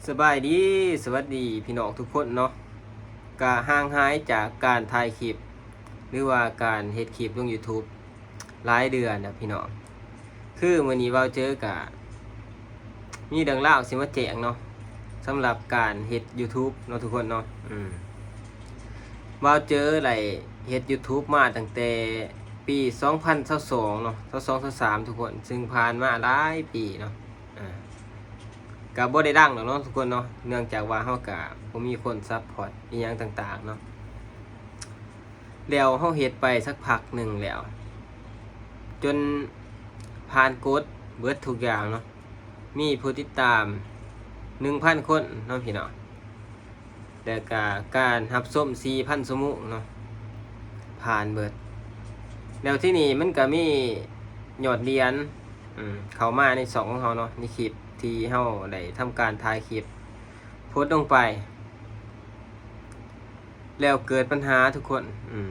ສະບາຍດີ ສະຫວັດດີພີ່ນ້ອງທຸກຄົນເນາະ. ກະຫ່າງຫາຍຈາກການຖ່າຍຄລິບ ຫຼືວ່າການເຮັດຄລິບລົງ YouTube ຫຼາຍເດືອນແລ້ວພີ່ນ້ອງ. ຄືມື້ນີ້ບ່າວເຈີກະມີເລື່ອງລາວຊິມາແຈ້ງເນາະ ສຳລັບການເຮັດ YouTube ເນາະທຸກຄົນເນາະ. ອືມ ບ່າວເຈີໄດ້ເຮັດ YouTube ມາຕັ້ງແຕ່ປີສອງພັນຊາວສອງເນາະ ຊາວສອງ ຊາວສາມ ທຸກຄົນ ຊຶ່ງຜ່ານມາຫຼາຍປີເນາະ. ອ່າ ກະບໍ່ໄດ້ດັງດອກເນາະທຸກຄົນເນາະ ເນື່ອງຈາກວ່າເຮົາກະບໍ່ມີຄົນຊັບພອດອີ່ຫຍັງຕ່າງໆເນາະ. ແລ້ວເຮົາເຮັດໄປສັກພັກໜຶ່ງແລ້ວ ຈົນຜ່ານກົດເບິດທຸກຢ່າງເນາະ ມີຜູ້ຕິດຕາມໜຶ່ງພັນຄົນເນາະພີ່ນ້ອງ. ແລ້ວກະການຮັບຊົມສີ່ພັນຊົ່ວໂມງເນາະ ຜ່ານເບິດ. ແລ້ວທີນີ້ມັນກະມີຍອດຫຼຽນ ອືມ ເຂົ້າມາໃນຊ່ອງຂອງເຮົາເນາະ ໃນຄລິບທີ່ເຮົາໄດ້ທຳການຖ່າຍຄລິບໂພສລົງໄປ ແລ້ວເກີດບັນຫາທຸກຄົນ ອືມ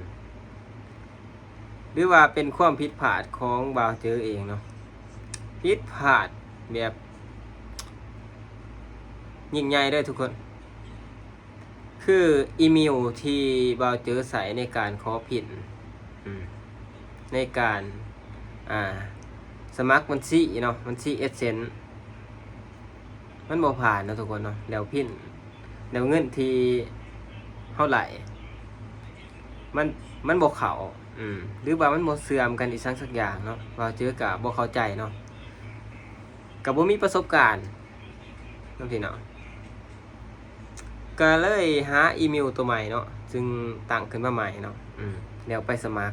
ຫຼືວ່າເປັນຄວາມຜິດພາດຂອງບ່າວເຈີເອງເນາະ ຜິດພາດແບບຍິ່ງໃຫຍ່ເດີທຸກຄົນ. ຄືອີເມວທີ່ບ່າວເຈີໃຊ້ໃນການຂໍພິນ ອືມ ໃນການ ອ່າ ສະໝັກບັນຊີເນາະ ບັນຊີ AdSense ມັນບໍ່ຜ່ານເນາະທຸກຄົນເນາະ. ແລ້ວພິນ ແລ້ວເງິນທີ່ເຮົາໄດ້ ມັນ ມັນບໍ່ເຂົ້າ ອືມ ຫຼືວ່າມັນບໍ່ເຊື່ອມກັນອີ່ຫຍັງສັກຢ່າງເນາະ ບ່າວເຈີກະບໍ່ເຂົ້າໃຈເນາະ ກະບໍ່ມີປະສົບການເນາະພີ່ນ້ອງ. ກະເລີຍຫາອີເມວໂຕໃໝ່ເນາະ ຈຶ່ງຕັ້ງຂຶ້ນມາໃໝ່ເນາະ ອືມ ແລ້ວໄປສະໝັກ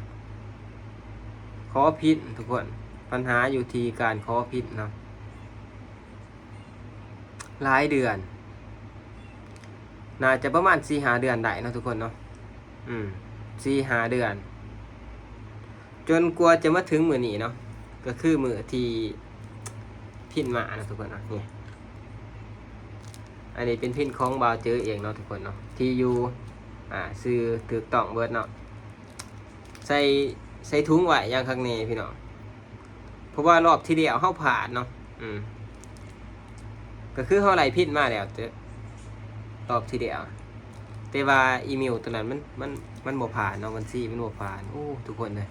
ຂໍພິນທຸກຄົນ. ບັນຫາຢູ່ທີ່ການຂໍພິນເນາະ ຫຼາຍເດືອນ ໜ້າຈະປະມານສີ່ຫ້າເດືອນໄດ້ເນາະທຸກຄົນເນາະ ອືມ ສີ່ຫ້າເດືອນ ຈົນກວ່າຈະມາເຖິງມື້ນີ້ເນາະ ກະຄືມື້ທີ່ພິນມາເນາະທຸກຄົນເນາະ. ນີ້ ອັນນີ້ເປັນພິນຂອງບ່າວເຈີເອງເນາະທຸກຄົນເນາະ ທີ່ຢູ່ ອ່າ ຊື່ຖືກຕ້ອງເບິດເນາະ ໃສ່ ໃສ່ຖົງໄວ້ຢ່າງຄັກແນ່ພີ່ນ້ອງ. ເພາະວ່າລອບທີ່ແລ້ວເຮົາພາດເນາະ ອືມ ກະຄືເຮົາໄລ່ພິນມາແລ້ວ ແຕ່ລອບທີ່ແລ້ວ ແຕ່ວ່າອີເມວໂຕນັ້ນມັນ ມັນ ມັນບໍ່ຜ່ານເນາະ ບັນຊີມັນບໍ່ຜ່ານ. ໂອ້ ທຸກຄົນເອີຍ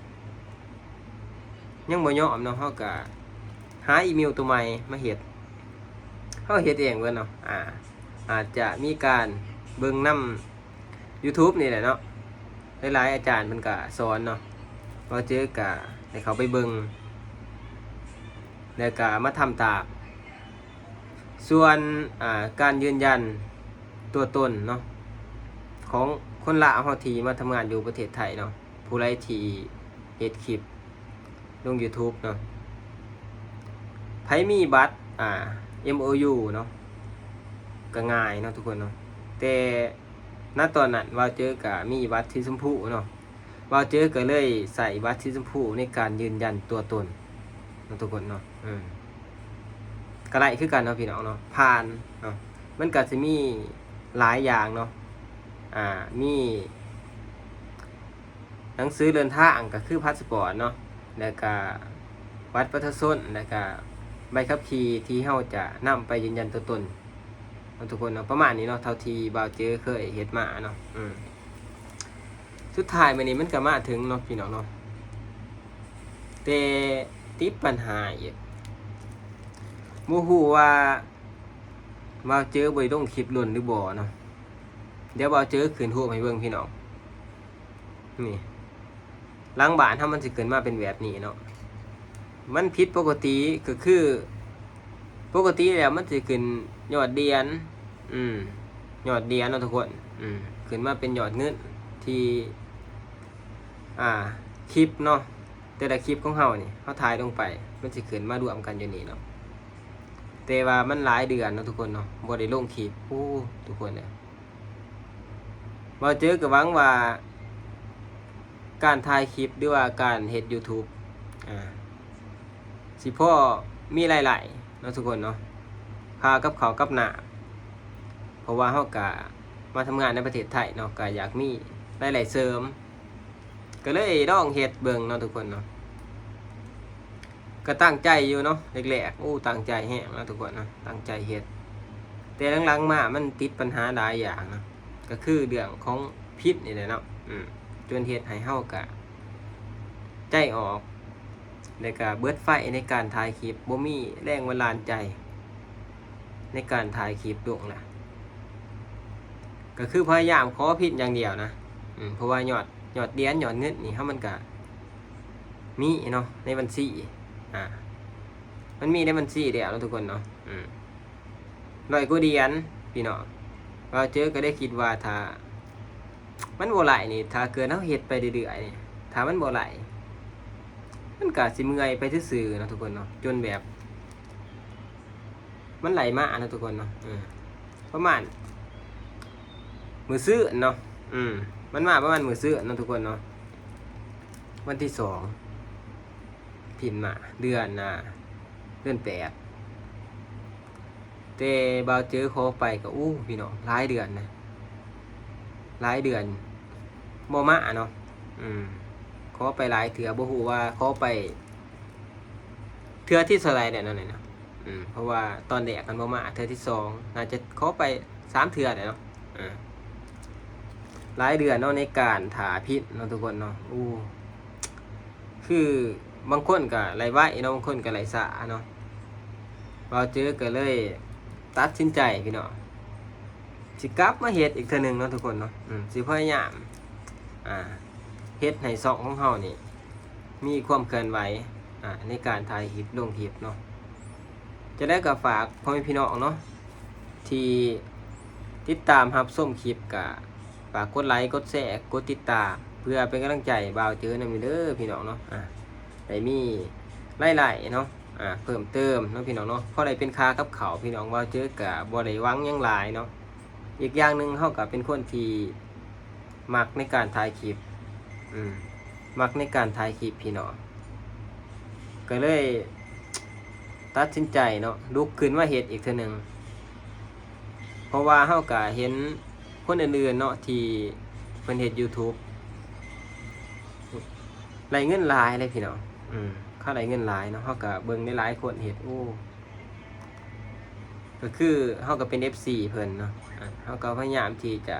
ຍັງບໍ່ຍອມເນາະ ເຮົາກະຫາອີເມວໂຕໃໝ່ມາເຮັດ ເຮົາເຮັດເອງເບິດເນາະ. ອາ ອາດຈະມີການເບິ່ງນຳ YouTube ນີ້ແຫຼະເນາະ ຫຼາຍໆອາຈານເພິ່ນກະສອນເນາະ ບ່າວເຈີກະໄດ້ເຂົ້າໄປເບິ່ງ ແລ້ວກະມາທຳຕາມ. ສ່ວນ ອາ ການຢືນຢັນຕົວຕົນເນາະ ຂອງຄົນລາວເຮົາທີ່ມາທຳງານຢູ່ປະເທດໄທເນາະ ຜູ້ໃດທີ່ເຮັດຄລິບລົງ YouTube ເນາະ ໃຜມີບັດ ອາ MOU ເນາະ ກະງ່າຍເນາະທຸກຄົນເນາະ. ແຕ່ ນະຕອນນັ້ນບ່າວເຈີກະມີບັດສີຊົມພູເນາະ ບ່າວເຈີກະເລີຍໃຊ້ບັດສີຊົມພູໃນການຢືນຢັນຕົວຕົນເນາະທຸກຄົນເນາະ. ເອີ ກະໄດ້ຄືກັນເນາະພີ່ນ້ອງເນາະ ຜ່ານເນາະ. ມັນກະຊິມີຫຼາຍຢ່າງເນາະ ອາ ມີ ໜັງສືເດີນທາງກະຄືພາສະປອດເນາະ ແລ້ວກະບັດປະຊາຊົນ ແລ້ວກະໃບຂັບຂີ່ທີ່ເຮົາຈະນຳໄປຢືນຢັນຕົວຕົນເນາະທຸກຄົນເນາະ. ປະມານນີ້ເນາະ ເທົ່າທີ່ບ່າວເຈີເຄີຍເຮັດມາເນາະ. ອືມ ສຸດທ້າຍມື້ນີ້ມັນກະມາເຖິງເນາະພີ່ນ້ອງເນາະ ແຕ່ຕິດບັນຫາອີກ ບໍ່ຮູ້ວ່າບ່າວເຈີບໍ່ໄດ້ລົງຄລິບດົນຫຼືບໍ່ເນາະ. ດຽວບ່າວເຈີຂຶ້ນຮູບໃຫ້ເບິ່ງພີ່ນ້ອງ. ນີ້ ຫຼັງບ້ານເຮົາມັນຊິຂຶ້ນມາເປັນແບບນີ້ເນາະ ມັນຜິດປົກກະຕິ ກະຄືປົກກະຕິແລ້ວມັນຊິຂຶ້ນຍອດຫຼຽນ ອືມ ຍອດຫຼຽນເນາະທຸກຄົນ ອືມ ຂຶ້ນມາເປັນຍອດເງິນທີ່ ອ່າ ຄລິບເນາະ ແຕ່ລະຄລິບຂອງເຮົານີ້ ເຮົາຖ່າຍລົງໄປ ມັນຊິຂຶ້ນມາລວມກັນຢູ່ນີ້ເນາະ. ແຕ່ວ່າມັນຫຼາຍເດືອນເນາະທຸກຄົນເນາະ ບໍ່ໄດ້ລົງຄລິບ. ໂອ້ ທຸກຄົນເອີຍ ບ່າວເຈີກະຫວັງວ່າການຖ່າຍຄລິບ ຫຼືວ່າການເຮັດ YouTube ອາ ຊິພໍມີລາຍໄດ້ເນາະທຸກຄົນເນາະ ຄ່າກັບເຂົ້າກັບນ້ຳ ເພາະວ່າເຮົາກະມາທຳງານໃນປະເທດໄທເນາະ ກະຢາກມີລາຍໄດ້ເສີມ ກະເລີຍລອງເຮັດເບິ່ງເນາະທຸກຄົນເນາະ. ກະຕັ້ງໃຈຢູ່ເນາະ ແລກໆ ໂອ້ ຕັ້ງໃຈແຮງເນາະທຸກຄົນເນາະ ຕັ້ງໃຈເຮັດ. ຕ່ຫຼັງໆມາມັນຕິດບັນຫາຫຼາຍຢ່າງເນາະ ກໍຄືເລື່ອງຂອງພິນນີ້ແຫຼະເນາະ ອືມ ຈົນເຮັດໃຫ້ເຮົາກະໃຈອອກ ແລ້ວກະເບິດໄຟໃນການຖ່າຍຄລິບ ບໍ່ມີແຮງບັນດານໃຈໃນການຖ່າຍຄລິບລົງນະ ກໍຄືພະຍາຍາມຂໍພິນຢ່າງດຽວນະ ອືມ ເພາະວ່າຍອດ ຍອດຫຼຽນ ຍອດເງິນນີ້ເຮົາມັນກະມີເນາະ ໃນບັນຊີ ອາ ມັນມີໃນບັນຊີແລ້ວເນາະທຸກຄົນເນາະ ອືມ ຮ້ອຍກວ່າຫຼຽນພີ່ນ້ອງ ບ່າວເຈີກໍເລີຍຄິດວ່າຖ້າມັນບໍ່ໄຫຼນີ້ ຖ້າເກີດເຮົາເຮັດໄປເລື້ອຍໆນີ້ ຖ້າມັນບໍ່ໄຫຼ ມັນກະຊິເມື່ອຍໄປຊື່ໆເນາະທຸກຄົນເນາະ ຈົນແບບ ມັນໄຫຼມາເນາະທຸກຄົນເນາະ ເອີ ປະມານມື້ຊືນເນາະ ອືມ ມັນມາປະມານມື້ຊືນເນາະທຸກຄົນເນາະ ວັນທີສອງ ພິນມາ ເດືອນ ອ່າ ເດືອນແປດ ແຕ່ບ່າວເຈີຂໍໄປກໍ ໂອ້ ພີ່ນ້ອງ ຫຼາຍເດືອນນະ ຫຼາຍເດືອນບໍ່ມາເນາະ ອືມ ຂໍໄປຫຼາຍເທື່ອ ບໍ່ຮູ້ວ່າຂໍໄປເທື່ອທີເທົ່າໃດແລ້ວເນາະນີ້ເນາະ ອືມ ເພາະວ່າຕອນແລກມັນບໍ່ມາ ເທື່ອທີສອງ ໜ້າຈະຂໍໄປສາມເທື່ອແລ້ວເນາະ ເອີ ຫຼາຍເດືອນເນາະໃນການຖ້າພິນເນາະທຸກຄົນເນາະ ໂອ້ ຄືບາງຄົນກໍໄຫຼໄວເນາະ ບາງຄົນກໍໄຫຼຊ້າເນາະ ບ່າວເຈີກໍເລີຍຕັດສິນໃຈພີ່ນ້ອງ ຊິກັບມາເຮັດອີກເທື່ອໜຶ່ງເນາະທຸກຄົນເນາະ ອືມ ຊິພະຍາຍາມ ອ່າ ເຮັດໃຫ້ຊ່ອງຂອງເຮົານີ້ມີຄວາມເຄື່ອນໄຫວ ອ່າ ໃນການຖ່າຍຄລິບລົງຄລິບເນາະ ຈັ່ງໃດກໍຝາກພໍ່ແມ່ພີ່ນ້ອງເນາະ ທີ່ຕິດຕາມຮັບຊົມຄລິບ ກໍຝາກກົດໄລ ກົດແຊ ກົດຕິດຕາມ ເພື່ອເປັນກຳລັງໃຈບ່າວເຈີນຳເດີພີ່ນ້ອງເນາະ ອ່າ ໄດ້ມີລາຍໄດ້ເນາະ ອ່າ ເພີ່ມເຕີມເນາະພີ່ນ້ອງເນາະ ພໍໄດ້ເປັນຄ່າກັບເຂົ້າພີ່ນ້ອງ ບ່າວເຈີກໍບໍ່ໄດ້ຫວັງຫຍັງຫຼາຍເນາະ ອີກຢ່າງໜຶ່ງເຮົາກໍເປັນຄົນທີ່ມັກໃນການຖ່າຍຄລິບ ອືມ ມັກໃນການຖ່າຍຄລິບພີ່ນ້ອງ ກໍເລີຍຕັດສິນໃຈເນາະ ລຸກຂຶ້ນມາເຮັດອີກເທື່ອໜຶ່ງ ເພາະວ່າເຮົາກໍເຫັນຄົນອື່ນໆເນາະ ທີ່ເພິ່ນເຮັດຢູທູບ ໄດ້ເງິນຫຼາຍເລີຍພີ່ນ້ອງ ອືມ ເຂົາໄດ້ເງິນຫຼາຍເນາະ ເຮົາກໍເບິ່ງຫຼາຍໆຄົນເຮັດ ໂອ້ ກໍຄືເຮົາກໍເປັນເອັຟຊີເພິ່ນເນາະ ອ່າ ເຮົາກໍພະຍາຍາມທີ່ຈະ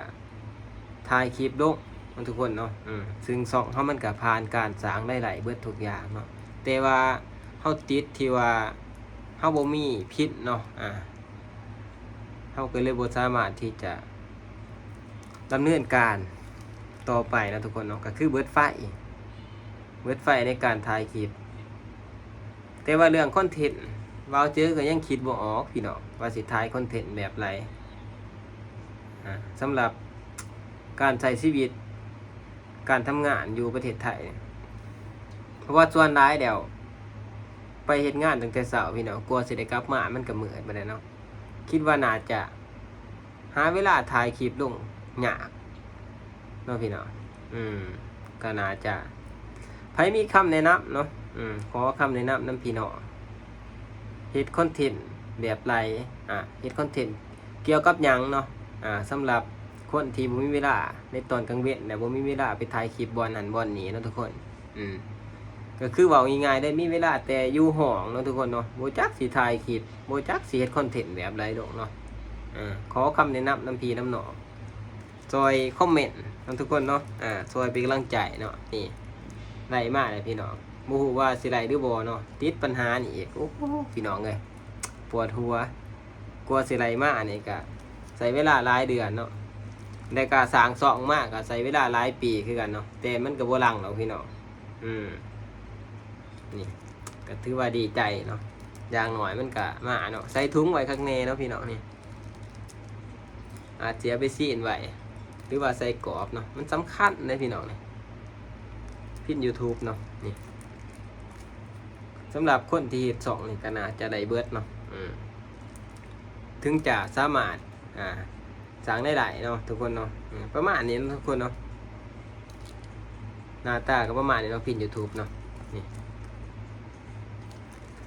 ຖ່າຍຄລິບລົງເນາະທຸກຄົນເນາະ ອືມ ຊຶ່ງຊ່ອງເຮົາມັນກໍຜ່ານການສ້າງລາຍໄດ້ເບິດທຸກຢ່າງເນາະ ແຕ່ວ່າເຮົາຕິດທີ່ວ່າເຮົາບໍ່ມີພິນເນາະ ອ່າ ເຮົາກໍເລີຍບໍ່ສາມາດທີ່ຈະດຳເນີນການຕໍ່ໄປເນາະທຸກຄົນເນາະ ກໍຄືເບິດໄຟ ເບິດໄຟໃນການຖ່າຍຄລິບ ແຕ່ວ່າເລື່ອງຄອນເທັນ ບ່າວເຈີກໍຍັງຄິດບໍ່ອອກພີ່ນ້ອງ ວ່າຊິຖ່າຍຄອນເທັນແບບໃດ ອ່າ ສຳລັບການໃຊ້ຊີວິດ ການທຳງານຢູ່ປະເທດໄທ ເພາະວ່າສ່ວນຫຼາຍແລ້ວ ໄປເຮັດງານຕັ້ງແຕ່ເຊົ້າພີ່ນ້ອງ ກວ່າຊິໄດ້ກັບມາມັນກໍມືດບາດໃດເນາະ ຄິດວ່າໜ້າຈະຫາເວລາຖ່າຍຄລິບລົງຍາກເນາະພີ່ນ້ອງ ອືມ ກໍໜ້າຈະ ໃຜມີຄຳແນະນຳເນາະ ອືມ ຂໍຄຳແນະນຳນຳພີ່ນ້ອງ ເຮັດຄອນເທັນແບບໃດ ອ່າ ເຮັດຄອນເທັນກ່ຽວກັບຫຍັງເນາະ ອ່າ ສຳລັບຄົນທີ່ບໍ່ມີເວລາໃນຕອນກາງເວັນ ແລະ ບໍ່ມີເວລາໄປຖ່າຍຄລິບບ່ອນນັ້ນບ່ອນນີ້ເນາະທຸກຄົນ ອືມ ກໍຄືເວົ້າງ່າຍໆເລີຍ ມີເວລາແຕ່ຢູ່ຫ້ອງເນາະທຸກຄົນເນາະ ບໍ່ຈັກຊິຖ່າຍຄລິບ ບໍ່ຈັກຊິເຮັດຄອນເທັນແບບໃດດອກເນາະ ເອີ ຂໍຄຳແນະນຳນຳພີ່ນຳນ້ອງ ຊ່ອຍຄອມເມັນເນາະທຸກຄົນເນາະ ອ່າ ຊ່ອຍເປັນກຳລັງໃຈເນາະ ນີ້ ໄດ້ມາແລ້ວພີ່ນ້ອງ ບໍ່ຮູ້ວ່າຊິໄດ້ຫຼືບໍ່ເນາະ ຕິດບັນຫານີ້ອີກ ໂອ້ໂຫ ພີ່ນ້ອງເອີຍ ປວດຫົວ ກວ່າຊິໄດ້ມານີ້ກະໃຊ້ເວລາຫຼາຍເດືອນເນາະ ແລ້ວກະສ້າງຊ່ອງມາກະໃຊ້ເວລາຫຼາຍປີຄືກັນເນາະ ແຕ່ມັນກະບໍ່ຫຼັ່ງດອກພີ່ນ້ອງ ອືມ ນີ້ກະຖືວ່າດີໃຈເນາະ ຢ່າງໜ້ອຍມັນກະມາເນາະ ໃສ່ຖົງໄວ້ຄັກແນ່ເນາະພີ່ນ້ອງນີ້ ອາດຊິເອົາໄປຊີ້ນໄວ້ ຫຼືວ່າໃສ່ກອບເນາະ ມັນສຳຄັນເດ້ພີ່ນ້ອງນີ້ ພິນຢູທູບເນາະ ນີ້ ສຳລັບຄົນທີ່ເຮັດຊ່ອງນີ້ກໍໜ້າຈະໄດ້ເບິດເນາະ ອືມ ເຖິງຈະສາມາດ ອ່າ ສ້າງລາຍໄດ້ເນາະທຸກຄົນເນາະ ອືມ ປະມານນີ້ເນາະທຸກຄົນເນາະ ໜ້າຕາກໍປະມານນີ້ເນາະ ພິນຢູທູບເນາະ ນີ້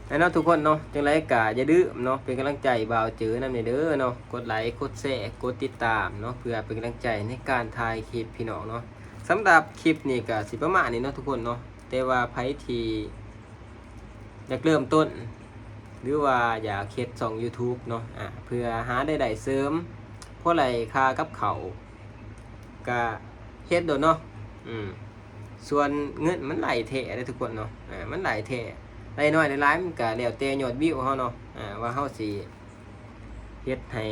ແລ້ວເນາະທຸກຄົນເນາະ ຈັ່ງໃດກໍຢ່າລືມເນາະ ເປັນກຳລັງໃຈບ່າວເຈີນຳແດ່ເດີເນາະ ກົດໄລ ກົດແຊ ກົດຕິດຕາມເນາະ ເພື່ອເປັນກຳລັງໃຈໃນການຖ່າຍຄລິບພີ່ນ້ອງເນາະ ສຳລັບຄລິບນີ້ກໍຊິປະມານນີ້ເນາະທຸກຄົນເນາະ ແຕ່ວ່າໃຜທີ່ ຢາກເລີ່ມຕົ້ນ ຫຼືວ່າຢາກເຮັດຊ່ອງ YouTube ເນາະ ອາ ເພື່ອຫາລາຍໄດ້ເສີມ ພໍໄດ້ຄ່າກັບເຂົ້າ ກະເຮັດໂລດເນາະ ອືມ ສ່ວນເງິນມັນໄຫຼແທ້ເດ້ທຸກຄົນເນາະ ອາ ມັນໄຫຼແທ້ ໄດ້ໜ້ອຍໄດ້ຫຼາຍ ມັນກະແລ້ວແຕ່ຍອດວິວເຮົາເນາະ ອາ ວ່າເຮົາຊິເຮັດໃຫ້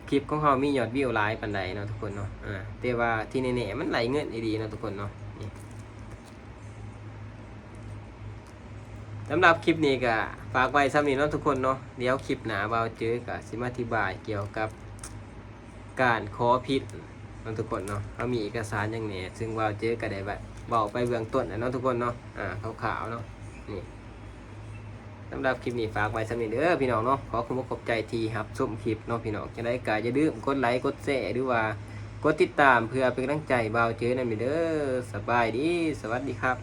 ຄລິບຂອງເຮົາມີຍອດວິວຫຼາຍປານໃດເນາະທຸກຄົນເນາະ ອາ ແຕ່ວ່າທີ່ແນ່ໆ ມັນໄຫຼເງິນອີ່ຫຼີເນາະທຸກຄົນເນາະ ນີ້ ສຳລັບຄລິບນີ້ກະຝາກໄວ້ສ່ຳນີ້ເນາະທຸກຄົນເນາະ ດຽວຄລິບໜ້າບ່າວເຈີກະຊິມາອະທິບາຍກ່ຽວກັບການຂໍພິນເນາະທຸກຄົນເນາະ ເຮົາມີເອກະສານຫຍັງແດ່ ຊຶ່ງບ່າວເຈີກະໄດ້ເວົ້າໄປເບື້ອງຕົ້ນແລ້ວເນາະທຸກຄົນເນາະ ອາ ຄ່າວໆເນາະ ນີ້ ສຳລັບຄລິບນີ້ຝາກໄວ້ສ່ຳນີ້ເດີພີ່ນ້ອງເນາະ ຂໍຂອບອົກຂອບໃຈທີ່ຮັບຊົມຄລິບເນາະພີ່ນ້ອງ ຈັ່ງໃດກະຢ່າລືມກົດໄລກົດແຊ ຫຼືວ່າກົດຕິດຕາມເພື່ອເປັນກຳລັງໃຈບ່າວເຈີນຳເດີ ສະບາຍດີ ສະຫວັດດີຄັບ.